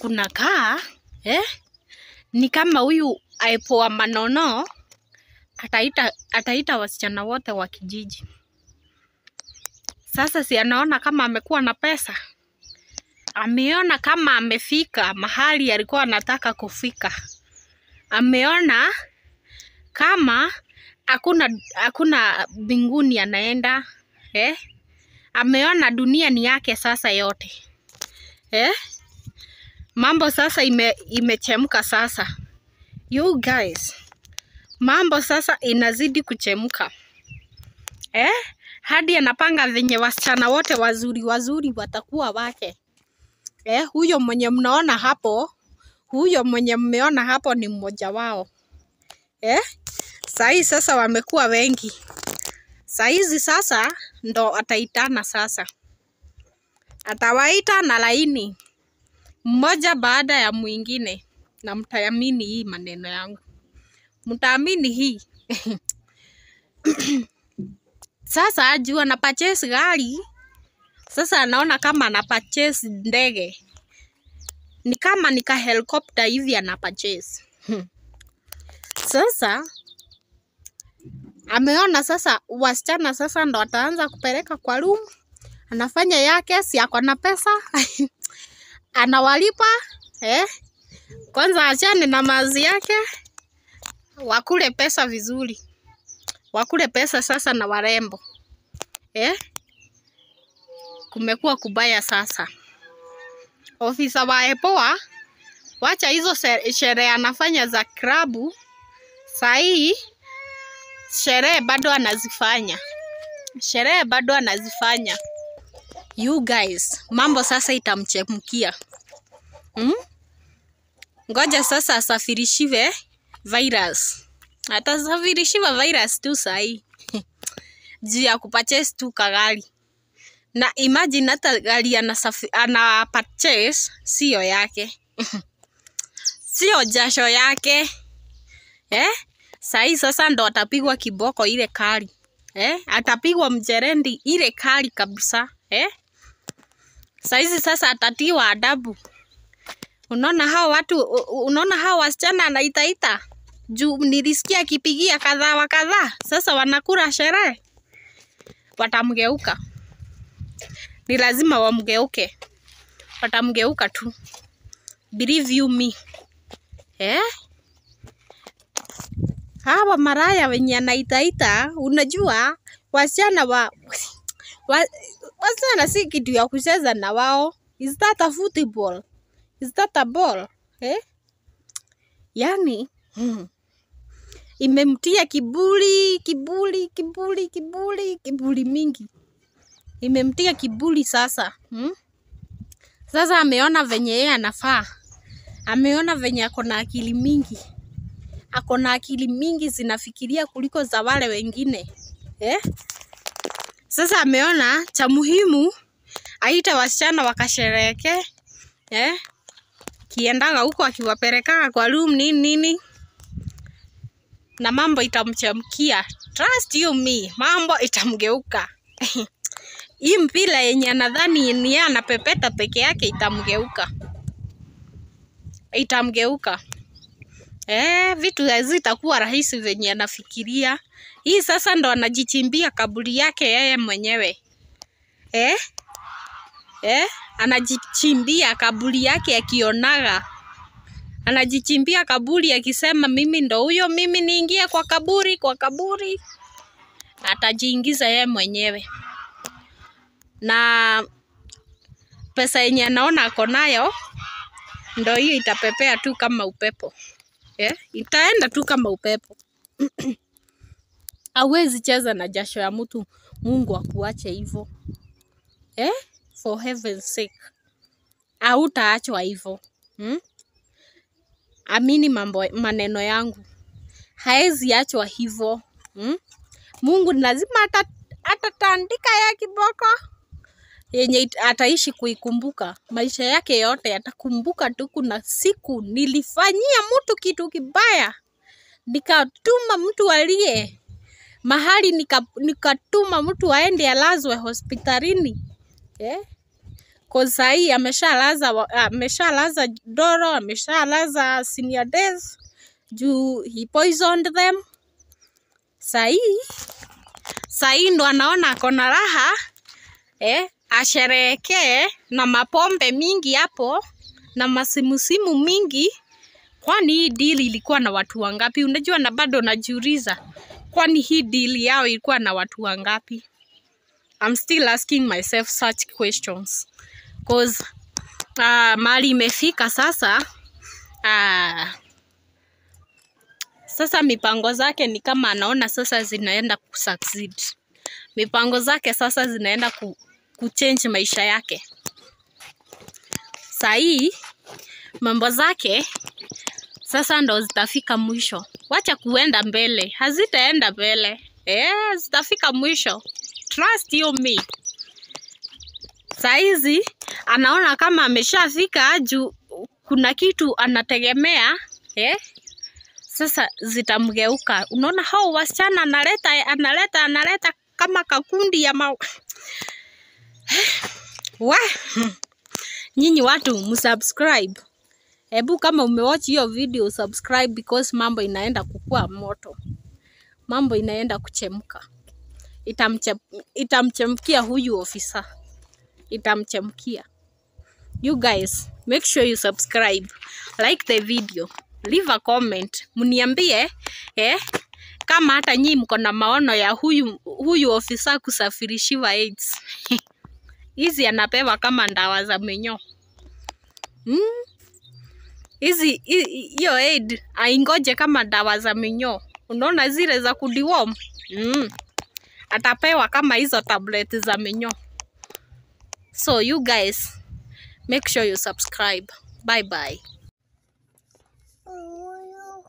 Kunakaa ni kama huyu aipoa manono ataita wasichana wote wa kijiji. Sasa si anaona kama amekuwa na pesa. Ameona kama amefika mahali alikuwa anataka kufika. Ameona kama hakuna mbinguni anaenda. Ameona dunia ni yake sasa yote. Mambo sasa imechemka sasa. You guys, mambo sasa inazidi kuchemka. Hadi anapanga venye wasichana wote wazuri wazuri watakuwa wake. Huyo mwenye mnaona hapo, huyo mwenye mmeona hapo ni mmoja wao. Sahi sasa wamekuwa wengi. Saizi sasa ndo ataitana sasa. Atawaita na laini mmoja baada ya mwingine. Na mtaamini hii maneno yangu. Mtaamini hii. Sasa juu ana purchase gari. Sasa anaona kama ana purchase ndege. Ni kama nika helicopter hivi ana purchase. Sasa ameona sasa wasichana sasa ndo ataanza kupeleka kwa room. Anafanya yake, si ako na pesa. Anawalipa, Kwanza achane na mazi yake. Wakule pesa vizuri. Wakule pesa sasa na warembo. Kumekuwa kubaya sasa. Ofisa wa EPOA, wacha hizo sherehe anafanya za klabu. Sahi sherehe bado anazifanya. Sherehe bado anazifanya. You guys, mambo sasa itamchemkia. Ngoja sasa asafirishiwe virus. Atasafirishiwa virus tu sahi. Juu ya kupurchase tu kagari. Na imagine hata gari ana purchase sio yake. Sio jasho yake. Sahi sasa ndo atapigwa kiboko ile kali. Atapigwa mjerendi ile kali kabisa. Saizi sasa atatiwa adabu. Unaona hao watu, unaona hao wasichana anaitaita. Juu nilisikia akipigia kadhaa wa kadhaa. Sasa wanakula sherehe. Watamgeuka. Ni lazima wamgeuke. Watamgeuka tu. Believe you me. Hawa maraya wenye anaitaita, unajua wasichana wasichana si kitu ya kucheza na wao. Is that a football? Is that a ball? Yani, imemtia kiburi, kiburi, kiburi, kiburi, kiburi mingi. Imemtia kiburi sasa. Sasa ameona venye yeye anafaa. Ameona venye ako na akili mingi. Ako na akili mingi zinafikiria kuliko za wale wengine. Sasa ameona cha muhimu aita wasichana wakashereheke. Kiendaga huko akiwapeleka kwa room nini nini. Na mambo itamchemkia. Trust you me, mambo itamgeuka. Hii mpira yenye anadhani ni yeye anapepeta peke yake itamgeuka. Itamgeuka. Vitu hazitakuwa rahisi venye anafikiria. Hii sasa ndo anajichimbia kaburi yake yeye mwenyewe. Anajichimbia kaburi yake akionaga. Anajichimbia kaburi akisema mimi ndo huyo, mimi niingie kwa kaburi, kwa kaburi. Atajiingiza yeye mwenyewe. Na pesa yenye anaona ako nayo ndo hiyo itapepea tu kama upepo. Itaenda tu kama upepo. Hawezi cheza na jasho ya mtu, Mungu akuache hivyo. For heaven's sake. Hautaachwa hivyo. Amini maneno yangu. Haezi achwa hivyo. Mungu lazima atatandika ya kiboko yenye ataishi kuikumbuka maisha yake yote. Atakumbuka tu kuna siku nilifanyia mtu kitu kibaya, nikatuma mtu aliye mahali, nikatuma mtu aende alazwe hospitalini. Cause sahi ameshalaza Doro, ameshalaza Senior Days juu he poisoned them. Sahi ndo anaona ako na raha, asherehekee na mapombe mingi hapo na masimusimu mingi. Kwani hii deal ilikuwa na watu wangapi? Unajua, na bado najiuliza, kwani hii deal yao ilikuwa na watu wangapi? I'm still asking myself such questions. Cause mali imefika sasa, sasa mipango zake ni kama anaona sasa zinaenda kusucceed. Mipango zake sasa zinaenda kuchange maisha yake. Sahii mambo zake sasa ndo zitafika mwisho. Wacha kuenda mbele, hazitaenda mbele. Zitafika mwisho. Trust you me. Saizi anaona kama ameshafika juu kuna kitu anategemea, Sasa zitamgeuka. Unaona hao wasichana analeta kama kakundi ya wa nyinyi watu msubscribe. Ebu kama umewatch hiyo video subscribe, because mambo inaenda kukua moto. Mambo inaenda kuchemka. Itamchemkia huyu ofisa. Itamchemkia. You guys, make sure you subscribe, like the video, leave a comment. Mniambie kama hata nyinyi mko na maono ya huyu ofisa kusafirishiwa AIDS. Hizi anapewa kama ndawa za minyoo. Hizi hiyo aid aingoje kama dawa za minyoo. Unaona zile za kudeworm? Atapewa kama hizo tablet za minyoo. So you guys, make sure you subscribe. Bye bye. Huyu